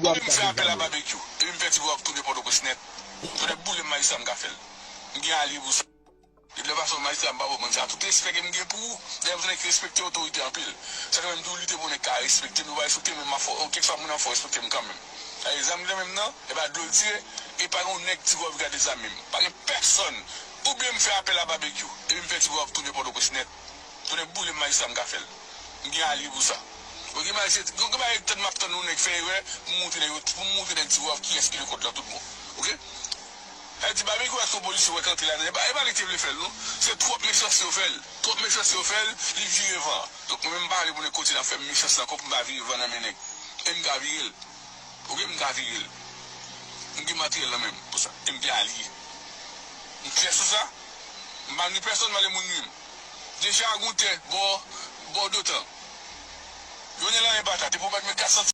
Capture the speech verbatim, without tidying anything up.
Epi m fè apèl a Babekyou. Epi m fè Ti Vwav tounen Pòtoprens nèt. Tonnè boule m, majistra, m ka fè l. M gen alye pou sa. Depi lè w pase yon majistra, m pa pran moun sa. Tout respè ke m gen pou ou, dayè m konnen ki respekte otorite anpil. Sa fè menm tou lite pou nèg ka respekte m, yo pa respekte m, men m ap fè, kèlkeswa moun ap fè w respekte m kanmenm. Dayè zam ki nan men m nan, e pa dlo l tire, e pa gen yon nèg Ti Vwav ki ka dezame m. Pa gen pèsòn. Oubyen m fè apèl a Babekyou, epi m fè Ti Vwav tounen Pòtoprens nèt. Tonnè boule m, majistra, m ka fè l. M gen alye pou sa. Oke, majistra, gen bagay tann m ap tann yon nèg fè erè, pou m montre nèg yo, pou m montre nèg Ti Vwav kiyès ki lekòt lan tout bon. Oke? Sa di Babekyou, èske yon polisye wè k antre ladan? E pa, e pa li ki te vle fè l, non. Se twòp mechanste yo fè l. Twòp mechanste yo fè l, li vire van. Donk, mwen menm, m pa vle pou nèg kontinye ap fè m mechanste ankò pou m pa vire van nan men nèg. E m ka vire l. Oke, m ka vire l. M gen materyèl nan men m pou sa. E m gen alye. M klè sou sa. M pa nwi pèsonn, m pa vle moun nwi m. Deja Goutè, bò, bò Dotan. Yonel Henri Pata te pwomèt mwen kat san